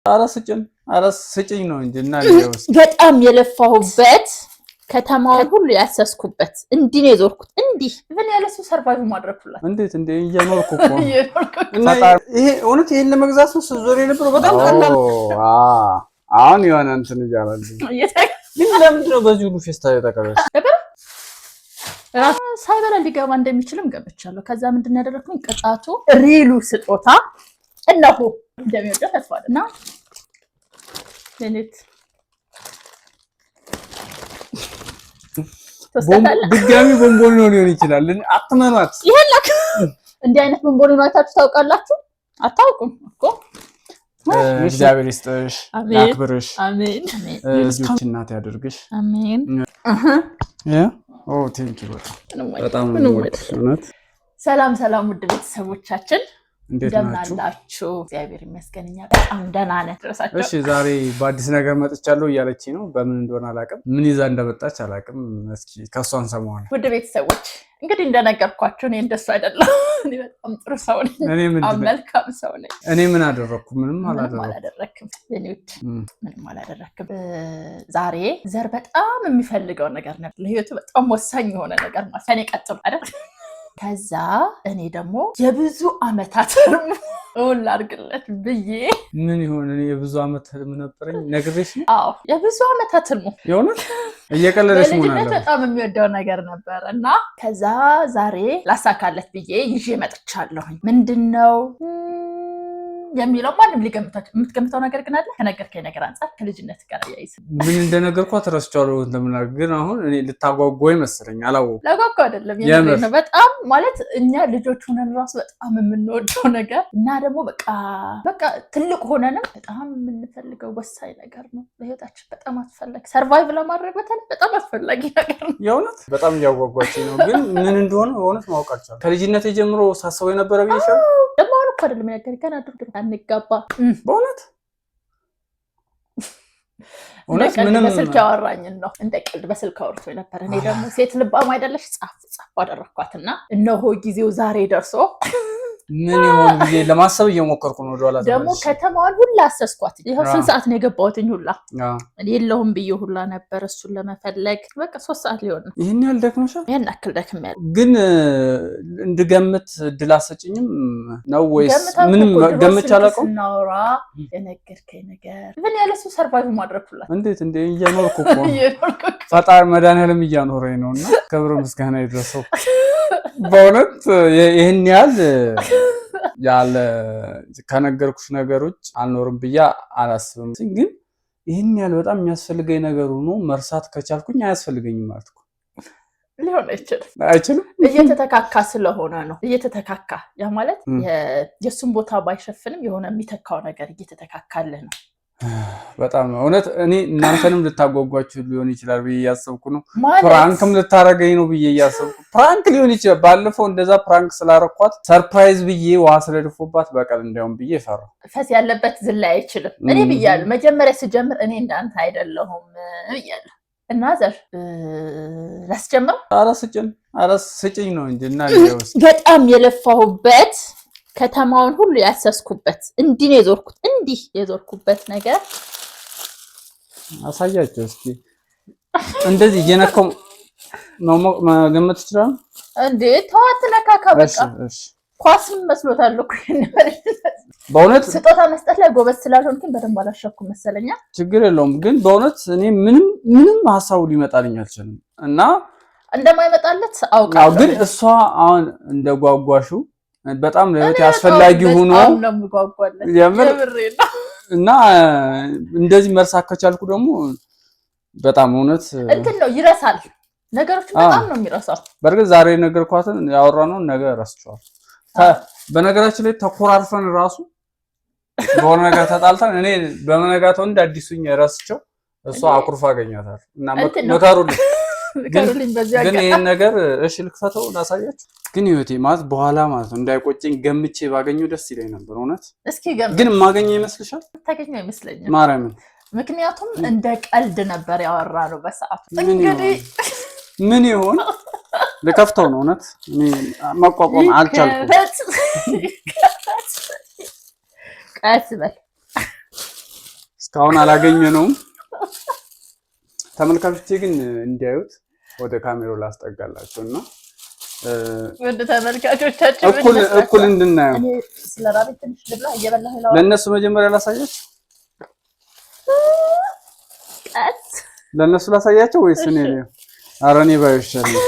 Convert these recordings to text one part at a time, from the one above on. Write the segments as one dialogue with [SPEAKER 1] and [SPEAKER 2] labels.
[SPEAKER 1] ኧረ ስጭን፣ ኧረ ስጭኝ ነው እንጂ እና
[SPEAKER 2] በጣም የለፋሁበት፣ ከተማውን ሁሉ ያሰስኩበት፣ እንዲህ ነው የዞርኩት። እንዲህ ምን ያለ ሰው survive ማድረግ ሁላ
[SPEAKER 1] እንዴት እንዴ እየኖርኩ እኮ እና ይሄ እውነት ይሄን ለመግዛት ነው ስትዞር የነበረው። በጣም ቀላል። አሁን የሆነ እንትን እያላል ግን ለምንድን ነው በዚህ ሁሉ ፌስታል የጠቀለልሽ?
[SPEAKER 2] ሳይበላ ሊገባ እንደሚችልም ገምቻለሁ። ከዛ ምንድን ነው ያደረግኩኝ? ቅጣቱ real ኡ ስጦታ እነሆ፣ እንደሚወደው ተስፋ እና ሌሊት
[SPEAKER 1] ድጋሚ ቦምቦሊኖ ሊሆን ይችላል። አትመኗት።
[SPEAKER 2] ይሄን እንዲህ አይነት ቦምቦሊኖ አይታችሁ ታውቃላችሁ? አታውቁም እኮ።
[SPEAKER 1] እግዚአብሔር ይስጥሽ፣ ያክብርሽ፣
[SPEAKER 2] አሜን።
[SPEAKER 1] የልጆች እናት ያደርግሽ።
[SPEAKER 2] አሜን።
[SPEAKER 1] Thank you በጣም።
[SPEAKER 2] ሰላም ሰላም፣ ውድ ቤተሰቦቻችን እንደምን አላችሁ? እግዚአብሔር ይመስገን እኛ በጣም ደህና ነን።
[SPEAKER 1] እሺ፣ ዛሬ በአዲስ ነገር መጥቻለሁ እያለች ነው። በምን እንደሆነ አላውቅም። ምን ይዛ እንደመጣች አላውቅም። እስኪ ከእሷ እንሰማዋለን።
[SPEAKER 2] ውድ ቤተሰቦች፣ እንግዲህ እንደነገርኳችሁ እኔ እንደሱ አይደለም። እኔ በጣም ጥሩ ሰው ነኝ። መልካም ሰው ነኝ።
[SPEAKER 1] እኔ ምን አደረግኩ? ምንም
[SPEAKER 2] አላደረግክም። የእኔ ውድ ምንም አላደረግክም። ዛሬ ዘር በጣም የሚፈልገው ነገር ነበር። ለህይወቱ በጣም ወሳኝ የሆነ ነገር ማለት ከእኔ ቀጥሎ አይደል? ከዛ እኔ ደግሞ የብዙ አመታት ህልም እውን ላድርግለት ብዬ
[SPEAKER 1] ምን ይሆን? እኔ የብዙ አመት ህልም ነበረኝ ነግሬሽ ነው።
[SPEAKER 2] አዎ፣ የብዙ አመታት ህልሙ።
[SPEAKER 1] የእውነት እየቀለደሽ መሆን
[SPEAKER 2] በልጅነት በጣም የሚወደው ነገር ነበር እና ከዛ ዛሬ ላሳካለት ብዬ ይዤ መጥቻለሁኝ። ምንድን ነው የሚለው ማንም ሊገምታቸው የምትገምተው ነገር ግን አለ። ከነገርከኝ ነገር አንጻር ከልጅነት ጋር አያይዝ
[SPEAKER 1] ምን እንደነገርኳት ረስቼዋለሁ። እንደምናገር ግን አሁን እኔ ልታጓጓ መሰለኝ፣ አላወኩም።
[SPEAKER 2] ላጓጓ አይደለም፣ የምሬን ነው። በጣም ማለት እኛ ልጆች ሆነን ራሱ በጣም የምንወደው ነገር እና ደግሞ በቃ በቃ ትልቅ ሆነንም በጣም የምንፈልገው ወሳኝ ነገር ነው። ለህይወታችን በጣም አስፈላጊ፣ survive ለማድረግ በተለይ በጣም አስፈላጊ ነገር ነው።
[SPEAKER 1] የእውነት በጣም እያጓጓችኝ ነው፣ ግን ምን እንደሆነ በእውነት ማወቅ አልቻልኩም። ከልጅነት ጀምሮ ሳስበው የነበረ ብዬሻለሁ።
[SPEAKER 2] ደግሞ አሁን እኮ አይደለም ነገር ገና ድሮ አንጋባ
[SPEAKER 1] በእውነት
[SPEAKER 2] እውነት ምንም በስልክ ያወራኝን ነው፣ እንደ ቀልድ በስልክ አውርቶ ነበር። እኔ ደግሞ ሴት ልባም አይደለሽ፣ ጻፍ ጻፍ አደረኳትና እነሆ ጊዜው ዛሬ ደርሶ
[SPEAKER 1] ምን ይሆን ብዬ ለማሰብ እየሞከርኩ ነው። ወደኋላ
[SPEAKER 2] ደግሞ ከተማዋን ሁላ አሰስኳት። ይኸው ስንት ሰዓት ነው የገባሁትኝ ሁላ የለሁም ብዬ ሁላ ነበር እሱን ለመፈለግ። በቃ 3 ሰዓት ሊሆን ነው።
[SPEAKER 1] ይህን ያህል ደክሞሻል?
[SPEAKER 2] ይህን ያክል ደክሜያለሁ።
[SPEAKER 1] ግን እንድገምት እድል አሰጭኝም ነው ወይስ ምንም ገምቼ አላውቀውም?
[SPEAKER 2] ስናወራ የነገርከኝ ነገር ምን ያለ ሰው survive ማድረግ ሁላ
[SPEAKER 1] እንዴት እንዴ እየኖርኩ እኮ፣ ፈጣሪ መድኃኒዓለም እያኖረኝ ነው እና ክብር ምስጋና ይድረሰው። በእውነት ይህን ያህል ያለ ከነገርኩሽ ነገሮች አልኖርም ብዬ አላስብም። ግን ይህን ያህል በጣም የሚያስፈልገኝ ነገር ሆኖ መርሳት ከቻልኩኝ አያስፈልገኝም ማለት እኮ
[SPEAKER 2] ሊሆን አይችልም።
[SPEAKER 1] አይችልም።
[SPEAKER 2] እየተተካካ ስለሆነ ነው። እየተተካካ ያ ማለት የእሱን ቦታ ባይሸፍንም የሆነ የሚተካው ነገር እየተተካካልህ ነው።
[SPEAKER 1] በጣም እውነት እኔ እናንተንም ልታጓጓችሁ ሊሆን ይችላል ብዬ እያሰብኩ ነው። Prank ም ልታረገኝ ነው ብዬ እያሰብኩ፣ prank ሊሆን ይችላል። ባለፈው እንደዛ prank ስላረኳት surprise ብዬ ውሃ ስለደፎባት በቀል እንዲያውም ብዬ ፈራሁ።
[SPEAKER 2] ፈስ ያለበት ዝላይ አይችልም። እኔ ብያለሁ መጀመሪያ ስጀምር፣ እኔ እንዳንተ አይደለሁም ብያለሁ። እና ዘር ላስጀምር።
[SPEAKER 1] ኧረ ስጭን፣ ኧረ ስጭኝ ነው እንጂ እና
[SPEAKER 2] በጣም የለፋሁበት፣ ከተማውን ሁሉ ያሰስኩበት፣ እንዲህ ነው የዞርኩት፣ እንዲህ የዞርኩበት ነገር
[SPEAKER 1] አሳያቸው እስኪ። እንደዚህ እየነካው መገመት ይችላል
[SPEAKER 2] እንዴ? ተዋት፣ ነካካ በቃ ኳስም መስሎታል እኮ።
[SPEAKER 1] በእውነት
[SPEAKER 2] ስጦታ መስጠት ላይ ጎበዝ ስላልሆንኩኝ በደንብ አላሸኩም መሰለኛ።
[SPEAKER 1] ችግር የለውም፣ ግን በእውነት እኔ ምንም ምንም ሀሳቡ ሊመጣልኝ አልችልም እና
[SPEAKER 2] እንደማይመጣለት አውቃለሁ።
[SPEAKER 1] ግን እሷ አሁን እንደጓጓሹ በጣም ለህይወት አስፈላጊ ሆኖ የምር እና እንደዚህ መርሳት ከቻልኩ ደግሞ በጣም እውነት
[SPEAKER 2] እንትን ነው፣ ይረሳል። ነገሮችን በጣም ነው የሚረሳው።
[SPEAKER 1] በእርግጥ ዛሬ ነገርኳትን ያወራነውን ነገር ረስቼዋለሁ። በነገራችን ላይ ተኮራርፈን ራሱ በሆነ ነገር ተጣልተን እኔ በመነጋታው እንደ አዲሱኝ ረስቸው እሷ አኩርፋ አገኛታለሁ እና መካሩልኝ። ግን ይህን ነገር እሺ ልክፈተው ላሳያችሁ። ግን ህይወቴ ማለት በኋላ ማለት ነው እንዳይቆጨኝ ገምቼ ባገኘው ደስ ይለኝ ነበር። እውነት
[SPEAKER 2] እስኪ ገምት።
[SPEAKER 1] ግን የማገኘው ይመስልሻል?
[SPEAKER 2] ታገኘው አይመስለኝም።
[SPEAKER 1] ማርያምን።
[SPEAKER 2] ምክንያቱም እንደ ቀልድ ነበር ያወራነው በሰዓቱ። እንግዲህ
[SPEAKER 1] ምን ይሆን? ልከፍተው ነው። እውነት እኔ መቋቋም አልቻልኩም።
[SPEAKER 2] ቀስ በል።
[SPEAKER 1] እስካሁን አላገኘነውም። ተመልካቾቼ ግን እንዲያዩት ወደ ካሜራው ላስጠጋላቸው እና
[SPEAKER 2] ወደ ተመልካቾቻችን
[SPEAKER 1] እኩል እኩል እንድናየው
[SPEAKER 2] እኔ ስለ ራቤ ትንሽ ልብላ። እየበላሁ ነው።
[SPEAKER 1] ለእነሱ መጀመሪያ ላሳያቸው።
[SPEAKER 2] ቀስ
[SPEAKER 1] ለእነሱ ላሳያቸው ወይስ እኔ ነው? ኧረ እኔ ባየው ይሻለኛል።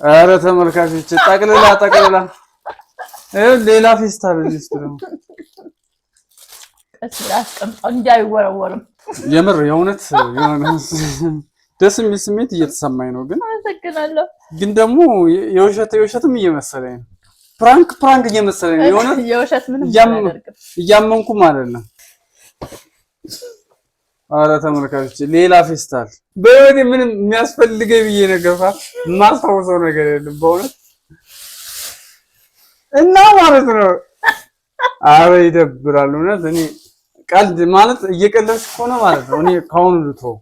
[SPEAKER 1] ኧረ ተመልካቾች ጠቅልላ ጠቅልላ ሌላ ፌስታል ውስጥ ነው።
[SPEAKER 2] ቀስ ብላ አስቀምጠው እንዳይወረወርም።
[SPEAKER 1] የምር የእውነት የሆነ ደስ የሚል ስሜት እየተሰማኝ ነው። ግን
[SPEAKER 2] አመሰግናለሁ።
[SPEAKER 1] ግን ደግሞ የውሸት የውሸትም እየመሰለኝ ነው። Prank prank እየመሰለኝ ነው። የእውነት
[SPEAKER 2] የውሸት ምንም አላደርግም።
[SPEAKER 1] እያመንኩም አይደለም። ኧረ ተመልካቾች ሌላ ፌስታል። በህይወቴ ምንም የሚያስፈልገኝ ብዬ ነገር የማስታውሰው ነገር የለም በእውነት እና ማለት ነው። አረ ይደብራል እውነት። እኔ ቀልድ ማለት እየቀለድሽ ከሆነ ማለት ነው እኔ ከአሁኑ ልተው።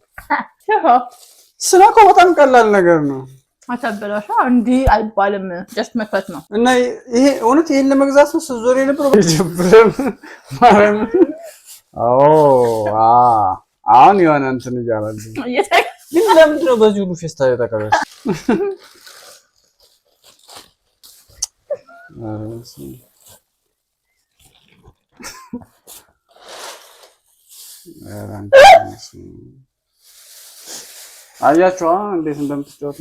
[SPEAKER 1] ስነካው በጣም ቀላል ነገር ነው።
[SPEAKER 2] አታበላሻ እንዲህ አይባልም። Just መክፈት ነው።
[SPEAKER 1] እና ይሄ እውነት ይሄን ለመግዛት ነው ስትዞር የነበረው። ይደብራል ማርያም። ኦ አ አሁን የሆነ እንትን እያላል ግን ለምንድን ነው በዚህ ሁሉ ፌስታል የጠቀለልሽ? አያችኋ እንዴት እንደምትጫወቱ።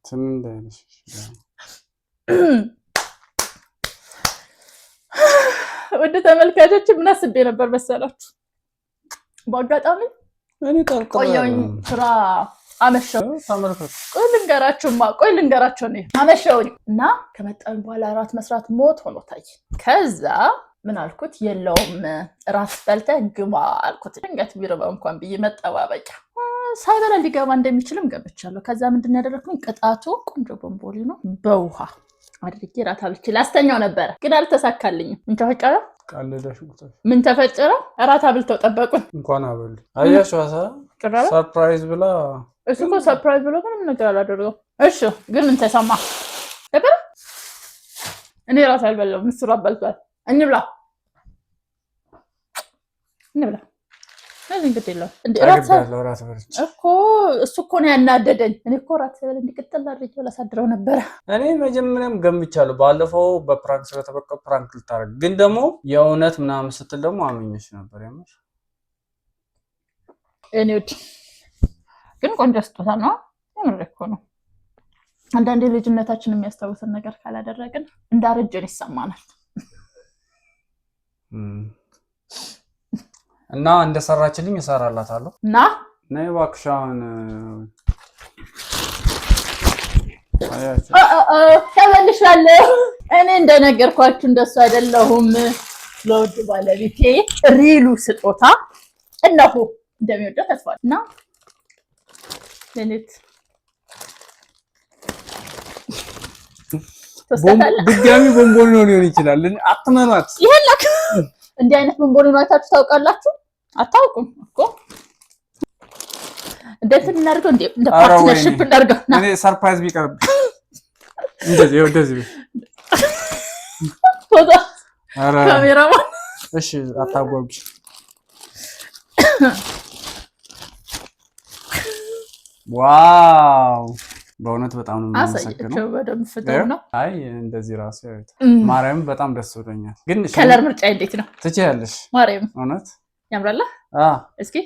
[SPEAKER 1] ትን እንዳይልሽ።
[SPEAKER 2] ውድ ተመልካቾች ምን አስቤ ነበር መሰላችሁ? በአጋጣሚ
[SPEAKER 1] እኔ ጠርጥሬ
[SPEAKER 2] ቆየሁኝ፣ ስራ አመሸው።
[SPEAKER 1] ተመልከቱ።
[SPEAKER 2] ቆይ ልንገራችሁማ፣ ቆይ ልንገራችሁ ነው። አመሸውኝ እና ከመጣሁኝ በኋላ እራት መስራት ሞት ሆኖ ታይ። ከዛ ምን አልኩት፣ የለውም እራት በልተህ ግባ አልኩት። ድንገት ቢርበው እንኳን ብዬ መጠባበቂያ ሳይበላ ሊገባ እንደሚችልም ገምቻለሁ። ከዛ ምንድን ነው ያደረግኩኝ፣ ቅጣቱ ቆንጆ ቦምቦሊኖ በውሃ አድርጌ እራት አብልቼ ላስተኛው ነበረ፣ ግን አልተሳካልኝም። ምን ተፈጠረ?
[SPEAKER 1] ቀልደሽ ቁጥር
[SPEAKER 2] ምን ተፈጠረ? እራት አብልተው ጠበቁን።
[SPEAKER 1] እንኳን አበሉ። አያችሁ አሳ
[SPEAKER 2] ቅራረ
[SPEAKER 1] Surprise ብላ
[SPEAKER 2] እሱ እኮ surprise ብሎ ምንም ነገር አላደረገው። እሺ ግን ምን ተሰማ ነበረ? እኔ ራስ አልበላሁም፣ ምስሩ አበልቷል። እንብላ እንብላ። እዚህ እንግዲህ የለውም እንደ እራት
[SPEAKER 1] ጠግቤያለሁ። እራት በልቼ
[SPEAKER 2] እኮ እሱ እኮ ነው ያናደደኝ። እኔ እኮ እራት ስበል እንዲቅጥል አድርጌ ላሳድረው ነበረ።
[SPEAKER 1] እኔ መጀመሪያም ገምቻለሁ። ባለፈው በ prank ስለተበቀ prank ልታደርግ ግን ደግሞ የእውነት ምናምን ስትል ደግሞ አመኘች ነበር። የምር
[SPEAKER 2] እኔ ውድ ግን ቆንጆ ስጦታ ነው። የምር እኮ ነው። አንዳንዴ ልጅነታችን የሚያስታውስን ነገር ካላደረግን እንዳረጀን ይሰማናል።
[SPEAKER 1] እና እንደሰራችልኝ እሰራላታለሁ።
[SPEAKER 2] እና
[SPEAKER 1] ነይ እባክሽ አሁን አያችሁ
[SPEAKER 2] ተመልሻለሁ። እኔ እንደነገርኳችሁ እንደሱ አይደለሁም። ለውድ ባለቤቴ real ኡ ስጦታ እነሆ። እንደሚወደው ተስፋ እና ሌሊት ትወስዳታለህ።
[SPEAKER 1] ድጋሚ ቦምቦሊኖ ሊሆን ይችላል። አትመኗት።
[SPEAKER 2] ይሄን ላክ። እንዲህ አይነት ቦምቦሊኖ አይታችሁ ታውቃላችሁ? አታውቁም እኮ። እንደ እንትን እናድርገው፣ እንደ እንደ
[SPEAKER 1] ኧረ ወይኔ።
[SPEAKER 2] Partnership እናድርገው። ና
[SPEAKER 1] እኔ surprise ቢቀርብ እንደዚህ ይኸው እንደዚህ።
[SPEAKER 2] ፎቶ
[SPEAKER 1] ኧረ
[SPEAKER 2] ካሜራማን
[SPEAKER 1] እሺ፣ አታጓጉ። Wow በእውነት በጣም ነው የማመሰግነው።
[SPEAKER 2] አሳያቸው በደንብ ፍጥር ነው።
[SPEAKER 1] አይ እንደዚህ ራሱ ያዩት ማርያም በጣም ደስ ብሎኛል። ግን
[SPEAKER 2] Color ምርጫ እንዴት ነው?
[SPEAKER 1] ትችያለሽ
[SPEAKER 2] ማርያም
[SPEAKER 1] እውነት
[SPEAKER 2] ያምራላ።
[SPEAKER 1] አ
[SPEAKER 2] እስኪ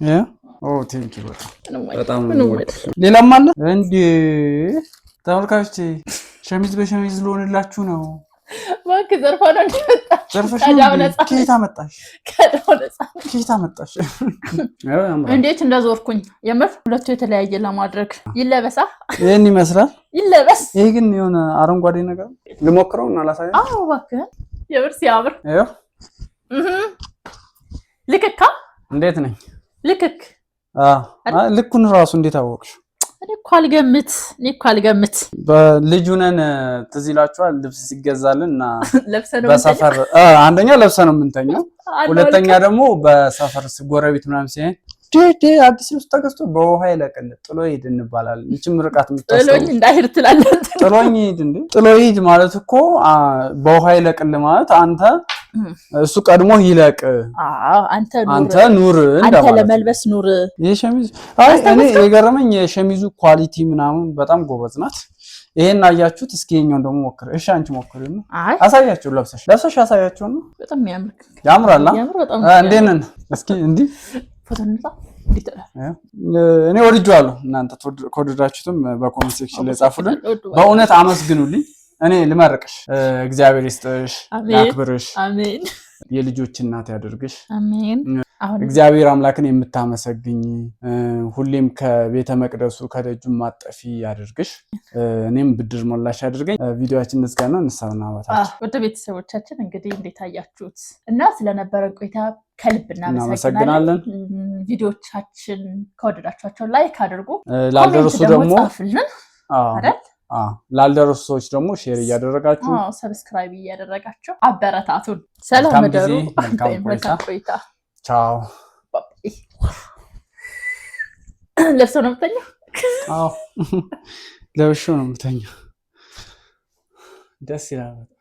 [SPEAKER 1] ያ oh thank you በጣም በጣም ነው
[SPEAKER 2] ምንም
[SPEAKER 1] የምወድሽ። ሌላም አለ እንዴ ተመልካቾቼ? ሸሚዝ በሸሚዝ ልሆንላችሁ ነው።
[SPEAKER 2] ባንክ ዘርፋ ነው እንዲመጣ
[SPEAKER 1] ዘርፈሽ ነው
[SPEAKER 2] ከዕዳው
[SPEAKER 1] እንዴ?
[SPEAKER 2] ነፃ
[SPEAKER 1] ከየት አመጣሽ?
[SPEAKER 2] ከዕዳው ነፃ።
[SPEAKER 1] ከየት አመጣሽ? ያው ያምራል።
[SPEAKER 2] እንዴት እንደዞርኩኝ የምር ሁለቱ የተለያየ ለማድረግ ይለበሳ
[SPEAKER 1] ይሄን ይመስላል።
[SPEAKER 2] ይለበስ።
[SPEAKER 1] ይሄ ግን የሆነ አረንጓዴ ነገር ልሞክረው እና ላሳየው።
[SPEAKER 2] አዎ እባክህን፣ የምር ሲያምር።
[SPEAKER 1] ይኸው
[SPEAKER 2] እህ ልክካ
[SPEAKER 1] እንዴት ነኝ?
[SPEAKER 2] ልክክ
[SPEAKER 1] ልኩን ራሱ እንዴት አወቅሽ?
[SPEAKER 2] እኔ እኮ አልገምት እኔ እኮ አልገምት።
[SPEAKER 1] በልጁ ነን ትዝ ይላችኋል። ልብስ ሲገዛልን እና
[SPEAKER 2] ለብሰህ ነው
[SPEAKER 1] በሰፈር አንደኛ ለብሰ ነው የምንተኛው፣ ሁለተኛ ደግሞ በሰፈር ጎረቤት ምናምን ሲያየን አዲስ ልብስ ተገዝቶ በውሃ ይለቅል ጥሎ ሂድ እንባላለን። ይህች ምርቃት
[SPEAKER 2] ጥሎኝ
[SPEAKER 1] የምታስታውስ
[SPEAKER 2] እንዳይሄድ ትላለህ።
[SPEAKER 1] ጥሎኝ ሂድ እንዴ! ጥሎ ሂድ ማለት እኮ በውሃ ይለቅል ማለት አንተ እሱ ቀድሞ ይለቅ፣
[SPEAKER 2] አዎ፣ አንተ ኑር፣
[SPEAKER 1] አንተ ኑር
[SPEAKER 2] አንተ
[SPEAKER 1] እንደማለት ነው።
[SPEAKER 2] ለመልበስ ኑር።
[SPEAKER 1] ይሄ ሸሚዝ፣ አይ እኔ የገረመኝ የሸሚዙ quality ምናምን በጣም ጎበዝ ናት። ይሄን አያችሁት? እስኪ ይሄኛውን ደግሞ ሞክር። እሺ አንቺ ሞክሪ ነው፣
[SPEAKER 2] አይ
[SPEAKER 1] አሳያችሁ፣ ለብሰሽ ለብሰሽ አሳያችሁ ነው።
[SPEAKER 2] በጣም የሚያምር
[SPEAKER 1] ያምራል። አ?
[SPEAKER 2] ያምር በጣም።
[SPEAKER 1] እንዴት ነን? እስኪ እንዲህ
[SPEAKER 2] ፎቶ እንነሳ። እንዴት ትላለህ?
[SPEAKER 1] እኔ ወድጄዋለሁ። እናንተ ከወደዳችሁትም በ comment section ላይ ጻፉልን። በእውነት አመስግኑልኝ። እኔ ልመርቅሽ፣ እግዚአብሔር ይስጥሽ፣
[SPEAKER 2] አሜን።
[SPEAKER 1] ያክብርሽ፣
[SPEAKER 2] አሜን።
[SPEAKER 1] የልጆች እናት ያደርግሽ።
[SPEAKER 2] አሜን። አሁን
[SPEAKER 1] እግዚአብሔር አምላክን የምታመሰግኝ፣ ሁሌም ከቤተ መቅደሱ ከደጁ ማጠፊ ያደርግሽ። እኔም ብድር ሞላሽ ያድርገኝ። ቪዲዮችን እንዝጋና እንሰናበታለን።
[SPEAKER 2] ወደ ቤተሰቦቻችን እንግዲህ እንዴት አያችሁት? እና ስለነበረን ቆይታ ከልብ
[SPEAKER 1] እናመሰግናለን።
[SPEAKER 2] እናመሰግናለን። ቪዲዮቻችን ከወደዳችኋቸው like አድርጉ፣
[SPEAKER 1] ላልደረሱ
[SPEAKER 2] comment
[SPEAKER 1] ደግሞ
[SPEAKER 2] ጻፉልን አይደል?
[SPEAKER 1] አዎ፣ ላልደረሱ ሰዎች ደግሞ share እያደረጋችሁ
[SPEAKER 2] subscribe እያደረጋችሁ አበረታቱን። ሰላም
[SPEAKER 1] መልካም
[SPEAKER 2] እደሩ።
[SPEAKER 1] ጊዜ፣ መልካም ቆይታ።
[SPEAKER 2] መልካም ቆይታ።
[SPEAKER 1] ቻው።
[SPEAKER 2] Bye። ለብሰው ነው የምተኛው?
[SPEAKER 1] አዎ፣ ለብሼው ነው የምተኛው። ደስ ይላል በጣም።